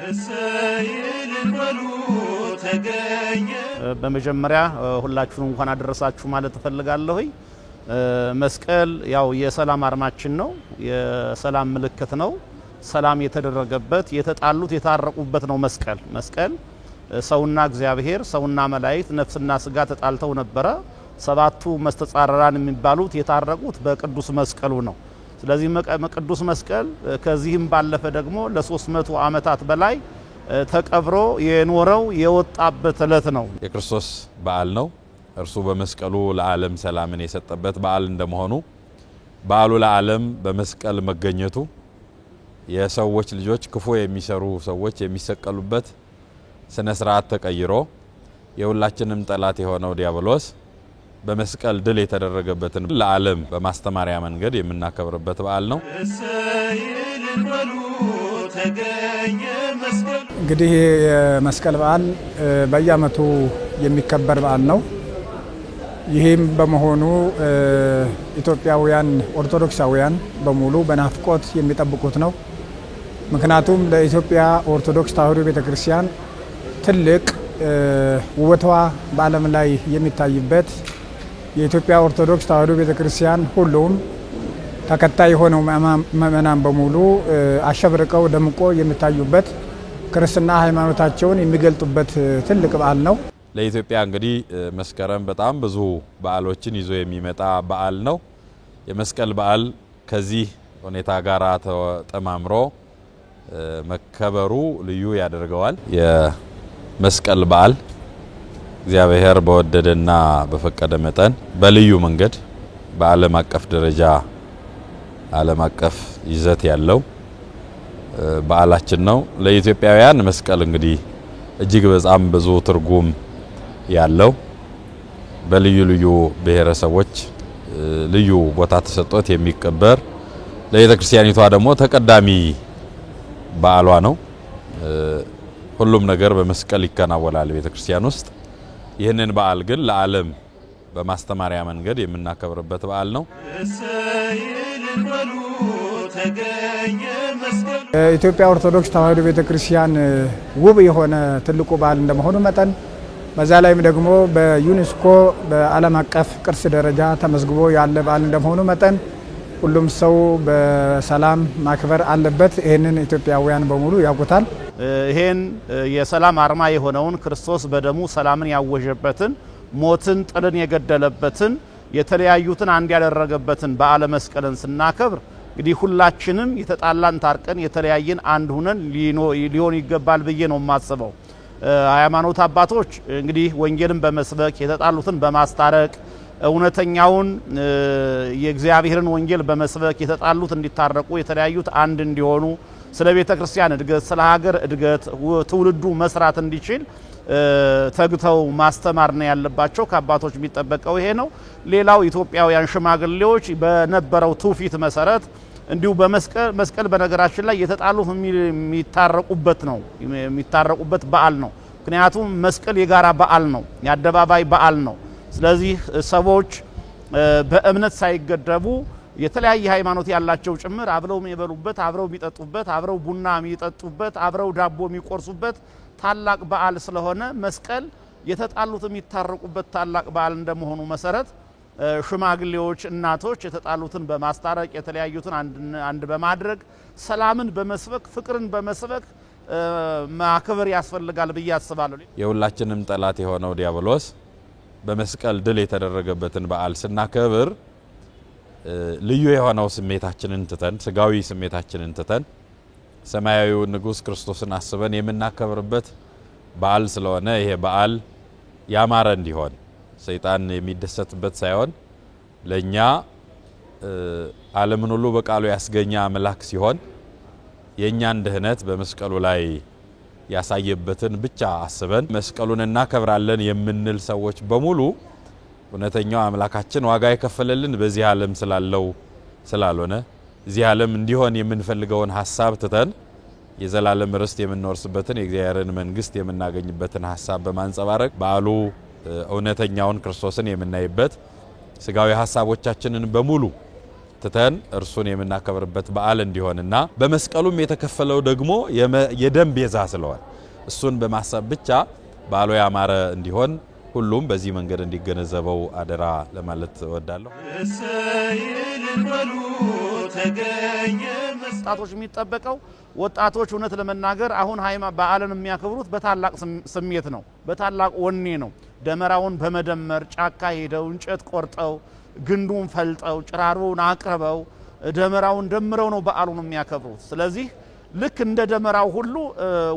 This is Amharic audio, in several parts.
እሰይ እልል በሉ ተገኘ። በመጀመሪያ ሁላችሁንም እንኳን አደረሳችሁ ማለት እፈልጋለሁ። መስቀል ያው የሰላም አርማችን ነው፣ የሰላም ምልክት ነው። ሰላም የተደረገበት፣ የተጣሉት የታረቁበት ነው መስቀል። መስቀል ሰውና እግዚአብሔር፣ ሰውና መላእክት፣ ነፍስና ስጋ ተጣልተው ነበረ። ሰባቱ መስተጻረራን የሚባሉት የታረቁት በቅዱስ መስቀሉ ነው። ስለዚህ ቅዱስ መስቀል ከዚህም ባለፈ ደግሞ ለ300 ዓመታት በላይ ተቀብሮ የኖረው የወጣበት ዕለት ነው። የክርስቶስ በዓል ነው። እርሱ በመስቀሉ ለዓለም ሰላምን የሰጠበት በዓል እንደመሆኑ፣ በዓሉ ለዓለም በመስቀል መገኘቱ፣ የሰዎች ልጆች ክፉ የሚሰሩ ሰዎች የሚሰቀሉበት ስነ ስርዓት ተቀይሮ የሁላችንም ጠላት የሆነው ዲያብሎስ በመስቀል ድል የተደረገበትን ለዓለም በማስተማሪያ መንገድ የምናከብርበት በዓል ነው። እሰይ እልል በሉ ተገኘ መስቀሉ። እንግዲህ የመስቀል በዓል በየዓመቱ የሚከበር በዓል ነው። ይህም በመሆኑ ኢትዮጵያውያን ኦርቶዶክሳውያን በሙሉ በናፍቆት የሚጠብቁት ነው። ምክንያቱም ለኢትዮጵያ ኦርቶዶክስ ተዋሕዶ ቤተክርስቲያን ትልቅ ውበቷ በዓለም ላይ የሚታይበት፣ የኢትዮጵያ ኦርቶዶክስ ተዋሕዶ ቤተክርስቲያን ሁሉም ተከታይ የሆነው ምእመናን በሙሉ አሸብርቀው ደምቆ የሚታዩበት፣ ክርስትና ሃይማኖታቸውን የሚገልጡበት ትልቅ በዓል ነው። ለኢትዮጵያ እንግዲህ መስከረም በጣም ብዙ በዓሎችን ይዞ የሚመጣ በዓል ነው። የመስቀል በዓል ከዚህ ሁኔታ ጋር ተጠማምሮ መከበሩ ልዩ ያደርገዋል። የመስቀል በዓል እግዚአብሔር በወደደና በፈቀደ መጠን በልዩ መንገድ በዓለም አቀፍ ደረጃ ዓለም አቀፍ ይዘት ያለው በዓላችን ነው። ለኢትዮጵያውያን መስቀል እንግዲህ እጅግ በጣም ብዙ ትርጉም ያለው፣ በልዩ ልዩ ብሔረሰቦች ልዩ ቦታ ተሰጥቶት የሚከበር፣ ለቤተ ክርስቲያኒቷ ደግሞ ተቀዳሚ በዓሏ ነው። ሁሉም ነገር በመስቀል ይከናወናል ቤተ ክርስቲያን ውስጥ። ይህንን በዓል ግን ለዓለም በማስተማሪያ መንገድ የምናከብርበት በዓል ነው። እሰይ እልል በሉ ተገኘ መስቀሉ። የኢትዮጵያ ኦርቶዶክስ ተዋሕዶ ቤተክርስቲያን ውብ የሆነ ትልቁ በዓል እንደመሆኑ መጠን፣ በዛ ላይም ደግሞ በዩኔስኮ በዓለም አቀፍ ቅርስ ደረጃ ተመዝግቦ ያለ በዓል እንደመሆኑ መጠን ሁሉም ሰው በሰላም ማክበር አለበት። ይህንን ኢትዮጵያውያን በሙሉ ያውቁታል። ይሄን የሰላም አርማ የሆነውን፣ ክርስቶስ በደሙ ሰላምን ያወጀበትን፣ ሞትን ጥልን የገደለበትን፣ የተለያዩትን አንድ ያደረገበትን በዓለ መስቀልን ስናከብር እንግዲህ ሁላችንም የተጣላን ታርቀን የተለያየን አንድ ሁነን ሊሆን ይገባል ብዬ ነው የማስበው። ሃይማኖት አባቶች እንግዲህ ወንጌልን በመስበክ፣ የተጣሉትን በማስታረቅ፣ እውነተኛውን የእግዚአብሔርን ወንጌል በመስበክ የተጣሉት እንዲታረቁ፣ የተለያዩት አንድ እንዲሆኑ፣ ስለ ቤተ ክርስቲያን እድገት፣ ስለ ሀገር እድገት ትውልዱ መስራት እንዲችል ተግተው ማስተማር ነው ያለባቸው። ከአባቶች የሚጠበቀው ይሄ ነው። ሌላው ኢትዮጵያውያን ሽማግሌዎች በነበረው ትውፊት መሰረት እንዲሁ በመስቀል፣ መስቀል በነገራችን ላይ የተጣሉት የሚታረቁበት ነው፣ የሚታረቁበት በዓል ነው። ምክንያቱም መስቀል የጋራ በዓል ነው፣ የአደባባይ በዓል ነው። ስለዚህ ሰዎች በእምነት ሳይገደቡ የተለያየ ሃይማኖት ያላቸው ጭምር አብረው የሚበሉበት፣ አብረው የሚጠጡበት፣ አብረው ቡና የሚጠጡበት፣ አብረው ዳቦ የሚቆርሱበት ታላቅ በዓል ስለሆነ፣ መስቀል የተጣሉት የሚታረቁበት ታላቅ በዓል እንደመሆኑ መሰረት ሽማግሌዎች፣ እናቶች የተጣሉትን በማስታረቅ፣ የተለያዩትን አንድ በማድረግ፣ ሰላምን በመስበክ፣ ፍቅርን በመስበክ ማክበር ያስፈልጋል ብዬ አስባለሁ። የሁላችንም ጠላት የሆነው ዲያብሎስ በመስቀል ድል የተደረገበትን በዓል ስናከብር ልዩ የሆነው ስሜታችንን ትተን፣ ስጋዊ ስሜታችንን ትተን ሰማያዊው ንጉሥ ክርስቶስን አስበን የምናከብርበት በዓል ስለሆነ፣ ይሄ በዓል ያማረ እንዲሆን፣ ሰይጣን የሚደሰትበት ሳይሆን ለኛ ዓለምን ሁሉ በቃሉ ያስገኘ አምላክ ሲሆን የእኛን ድህነት በመስቀሉ ላይ ያሳየበትን ብቻ አስበን መስቀሉን እናከብራለን የምንል ሰዎች በሙሉ እውነተኛው አምላካችን ዋጋ የከፈለልን በዚህ ዓለም ስላለው ስላልሆነ፣ እዚህ ዓለም እንዲሆን የምንፈልገውን ሀሳብ ትተን የዘላለም ርስት የምንወርስበትን የእግዚአብሔርን መንግስት የምናገኝበትን ሀሳብ በማንጸባረቅ፣ በዓሉ እውነተኛውን ክርስቶስን የምናይበት፣ ስጋዊ ሀሳቦቻችንን በሙሉ ትተን እርሱን የምናከብርበት በዓል እንዲሆንና በመስቀሉም የተከፈለው ደግሞ የደም ቤዛ ስለሆነ እሱን በማሰብ ብቻ በዓሉ ያማረ እንዲሆን ሁሉም በዚህ መንገድ እንዲገነዘበው አደራ ለማለት እወዳለሁ። ወጣቶች የሚጠበቀው ወጣቶች እውነት ለመናገር አሁን በዓልን የሚያከብሩት በታላቅ ስሜት ነው፣ በታላቅ ወኔ ነው። ደመራውን በመደመር ጫካ ሄደው እንጨት ቆርጠው ግንዱን ፈልጠው ጭራሮውን አቅርበው ደመራውን ደምረው ነው በዓሉን የሚያከብሩት። ስለዚህ ልክ እንደ ደመራው ሁሉ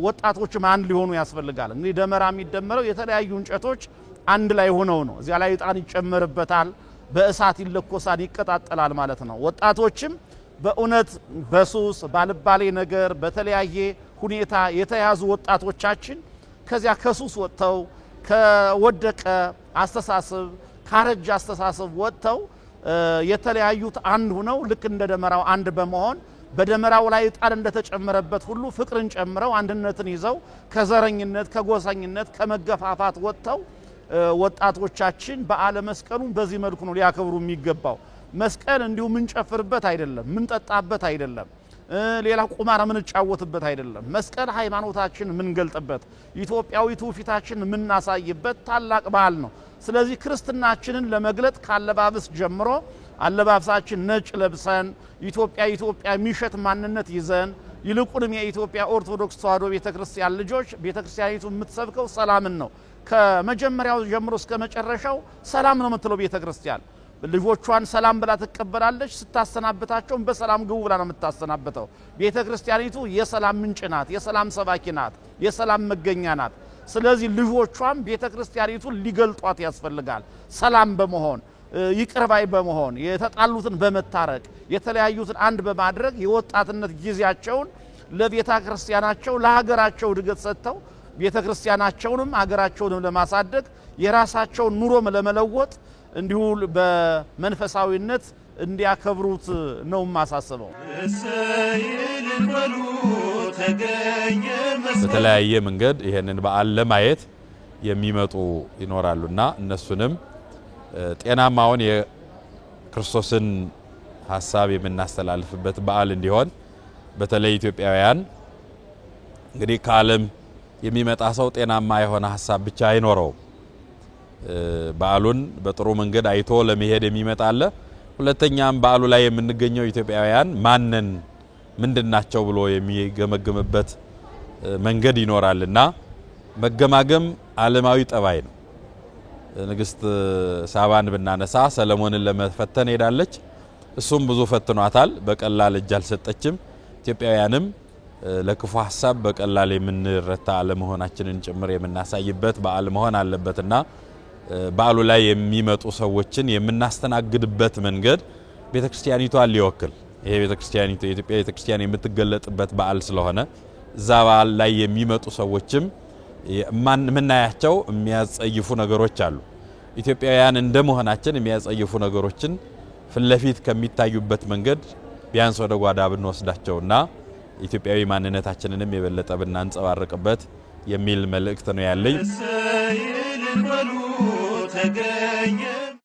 ወጣቶችም አንድ ሊሆኑ ያስፈልጋል። እንግዲህ ደመራ የሚደመረው የተለያዩ እንጨቶች አንድ ላይ ሆነው ነው። እዚያ ላይ ዕጣን ይጨመርበታል፣ በእሳት ይለኮሳል፣ ይቀጣጠላል ማለት ነው። ወጣቶችም በእውነት በሱስ ባልባሌ ነገር በተለያየ ሁኔታ የተያዙ ወጣቶቻችን ከዚያ ከሱስ ወጥተው ከወደቀ አስተሳሰብ ካረጀ አስተሳሰብ ወጥተው የተለያዩት አንድ ሆነው ልክ እንደ ደመራው አንድ በመሆን በደመራው ላይ ዕጣን እንደተጨመረበት ሁሉ ፍቅርን ጨምረው አንድነትን ይዘው ከዘረኝነት ከጎሳኝነት ከመገፋፋት ወጥተው ወጣቶቻችን በዓለ መስቀሉን በዚህ መልኩ ነው ሊያከብሩ የሚገባው። መስቀል እንዲሁ ምንጨፍርበት አይደለም፣ ምንጠጣበት አይደለም፣ ሌላ ቁማር ምንጫወትበት አይደለም። መስቀል ሃይማኖታችን ምንገልጥበት፣ ኢትዮጵያዊ ትውፊታችን ምናሳይበት ታላቅ በዓል ነው። ስለዚህ ክርስትናችንን ለመግለጥ ካለባበስ ጀምሮ አለባበሳችን ነጭ ለብሰን ኢትዮጵያ ኢትዮጵያ የሚሸት ማንነት ይዘን ይልቁንም የኢትዮጵያ ኦርቶዶክስ ተዋሕዶ ቤተክርስቲያን ልጆች ቤተክርስቲያኒቱ የምትሰብከው ሰላምን ነው። ከመጀመሪያው ጀምሮ እስከ መጨረሻው ሰላም ነው የምትለው ቤተክርስቲያን። ልጆቿን ሰላም ብላ ትቀበላለች። ስታሰናብታቸውም በሰላም ግቡ ብላ ነው የምታሰናብተው። ቤተክርስቲያኒቱ የሰላም ምንጭ ናት፣ የሰላም ሰባኪ ናት፣ የሰላም መገኛ ናት። ስለዚህ ልጆቿም ቤተክርስቲያኒቱን ሊገልጧት ያስፈልጋል። ሰላም በመሆን ይቅር ባይ በመሆን የተጣሉትን በመታረቅ የተለያዩትን አንድ በማድረግ የወጣትነት ጊዜያቸውን ለቤተ ክርስቲያናቸው ለሀገራቸው እድገት ሰጥተው ቤተ ክርስቲያናቸውንም ሀገራቸውንም ለማሳደግ የራሳቸውን ኑሮም ለመለወጥ እንዲሁ በመንፈሳዊነት እንዲያከብሩት ነው የማሳስበው። በተለያየ መንገድ ይሄንን በዓል ለማየት የሚመጡ ይኖራሉና እነሱንም ጤናማውን የክርስቶስን ሐሳብ የምናስተላልፍበት በዓል እንዲሆን በተለይ ኢትዮጵያውያን እንግዲህ ከዓለም የሚመጣ ሰው ጤናማ የሆነ ሐሳብ ብቻ አይኖረውም። በዓሉን በጥሩ መንገድ አይቶ ለመሄድ የሚመጣ አለ። ሁለተኛም በዓሉ ላይ የምንገኘው ኢትዮጵያውያን ማንን ምንድናቸው ብሎ የሚገመግምበት መንገድ ይኖራልና መገማገም ዓለማዊ ጠባይ ነው። ንግስት ሳባን ብናነሳ ሰለሞንን ለመፈተን ሄዳለች። እሱም ብዙ ፈትኗታል፣ በቀላል እጅ አልሰጠችም። ኢትዮጵያውያንም ለክፉ ሐሳብ በቀላል የምንረታ አለመሆናችንን ጭምር የምናሳይበት በዓል መሆን አለበትና በዓሉ ላይ የሚመጡ ሰዎችን የምናስተናግድበት መንገድ ቤተክርስቲያኒቷን ሊወክል ይሄ ቤተክርስቲያኒቷ የኢትዮጵያ ቤተክርስቲያን የምትገለጥበት በዓል ስለሆነ እዛ በዓል ላይ የሚመጡ ሰዎችም የምናያቸው የሚያጸይፉ ነገሮች አሉ። ኢትዮጵያውያን እንደመሆናችን የሚያጸይፉ ነገሮችን ፊት ለፊት ከሚታዩበት መንገድ ቢያንስ ወደ ጓዳ ብንወስዳቸውና ኢትዮጵያዊ ማንነታችንንም የበለጠ ብናንጸባርቅበት የሚል መልእክት ነው ያለኝ።